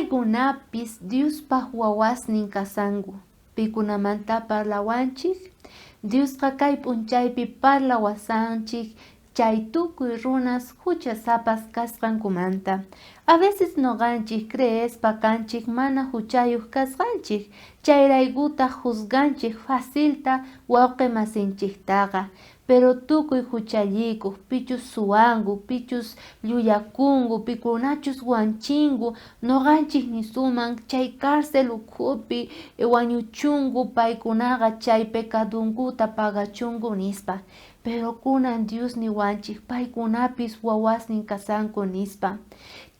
Paykunapis Diospaj wawasnin kasanku. Pikunamantá parlawanchej? Diosqa kay p'unchaypi parlawasanchej chay tukuy runas juchasapas kasqankumanta. A veces noqanchej creespa kanchej mana juchayoj kasqanchej, chayraykutaj juzganchej facilta wawqe masinchejtaqa. Pero tukuy juchallikoj, pichus suwanku, pichus llullakunku, pikunachus wanchinku, noqanchej nisuman chay cárcel ukhupi wañuchunku paykunaqa chay pecadonkuta pagachunku nispa. Pero kunan Dios niwanchej paykunapis wawasnin kasanku nispa.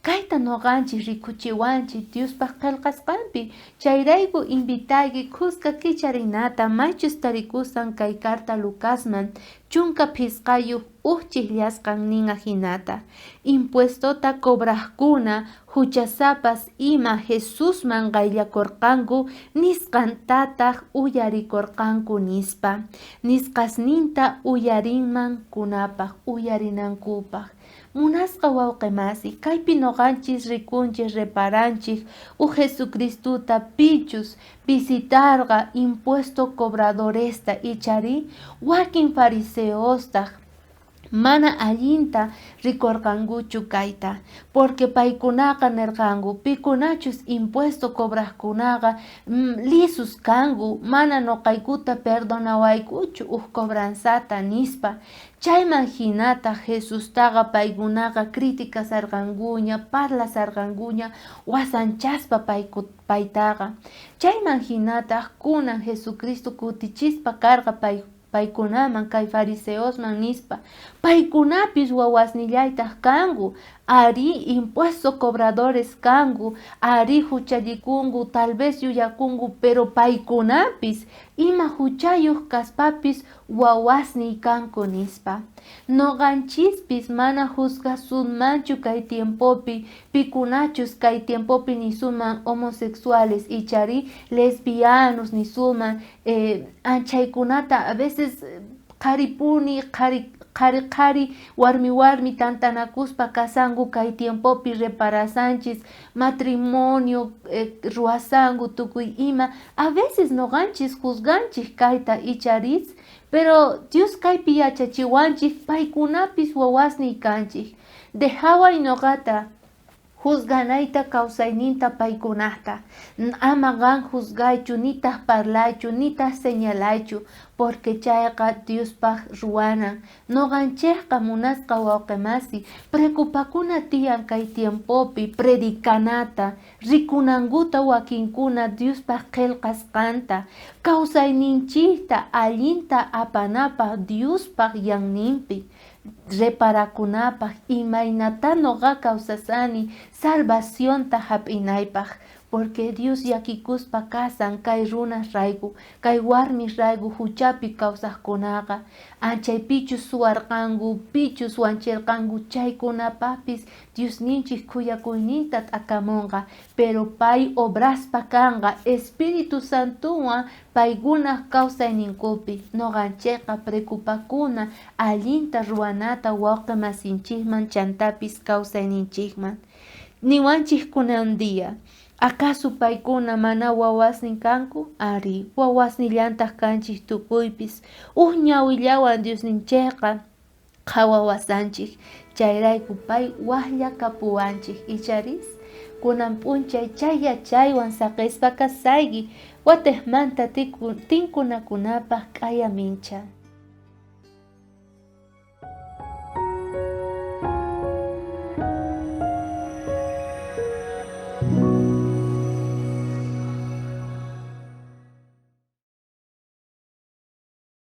Kayta noqanchej rikuchiwanchej Diospaj qhelqasqanpi. Chayrayku invitayki khuska kicharinata maychus tarikusan kay carta Lucasman 15 uj chijllasqan nin ajinata. Impuestota cobrajkuna, juchasapas ima Jesusman qayllakorqanku nisqantataj uyarikorqanku nispa. Nisqasninta uyarinmankunapaj, uyarinankupaj. Munasqa wawqe masi, kaypi noqanchis rikunchej, reparanchej uj Jesucristota pichus visitarqa impuesto cobradoresta icharí wakin fariseostaj mana allinta rikorqankuchu kayta, porque paykunaqa nerqanku pikunachus impuesto cobrajkunaqa lisus kanku, mana noqaykuta perdonawaykuchu uj cobranzata nispa. Chayman jinataj Jesustaqa paykunaqa criticasarqankuña, parlasarqankuña wasanchaspa paytaqa. Chayman jinataj kunan Jesucristo kutichispa karqa paykunaman kay fariseosman nispa, paykunapis wawasnillaytaj kanku, arí impuesto cobradores kanku, arí juchallikunku, tal vez yuyakunku, pero paykunapis ima juchayoj kaspapis wawasniy kanku nispa. Noqanchispis mana juzgasunmanchu kay tiempopi, pikunachus kay tiempopi nisuman homosexuales icharí lesbianos nisuman, anchaykunata a veces qharipuni, qhari qhari, warmi warmi tantanakuspa kasanku kay tiempopi reparasanchis matrimonio ruwasanku tukuy ima. A veces noqanchis juzganchej kayta icharis, pero Dios kaypi yachachiwanchej paykunapis wawasniy kanchej. Dejaway noqata juzganayta kawsayninta paykunajta. Ama qan juzgaychu, nitaj parlaychu, nitaj señalaychu, porque chayqa Diospaj ruwanan. Noqanchejqa munasqa wawqe masi, preocupakuna tiyan kay tiempopi predicanata, rikunankuta wakinkuna Diospaj qhelqasqanta, kawsayninchejta allinta apanapaj Diospaj yanninpi, reparakunapaj imaynatá noqa kawsasani salvacionta jap'inaypaj, porque Dios llakikuspa kasan kay runasrayku, kay warmisrayku juchapi kawsajkunaqa, anchaypichus suwarqanku, pichus wancherqanku chaykunapajpis Diosninchej khuyakuyninta t'akamonqa, pero pay obraspa kanqa Espíritu Santowan paykunaj kawsayninkupi. Noqanchejqa preocupakuna allinta ruwanata wawqe masinchejman chantapis kawsayninchejman. Niwanchej kunan día, acaso paykuna mana wawasnin kanku? Arí, wawasnillantaj kanchej tukuypis. Uj ñawillawan Diosninchejqa qhawawasanchej, chayrayku pay wajlla kapuwanchej, icharis? Kunan p'unchay chay yachaywan saqespa kasayki, watejmanta tinkunakunapaj k'aya mincha.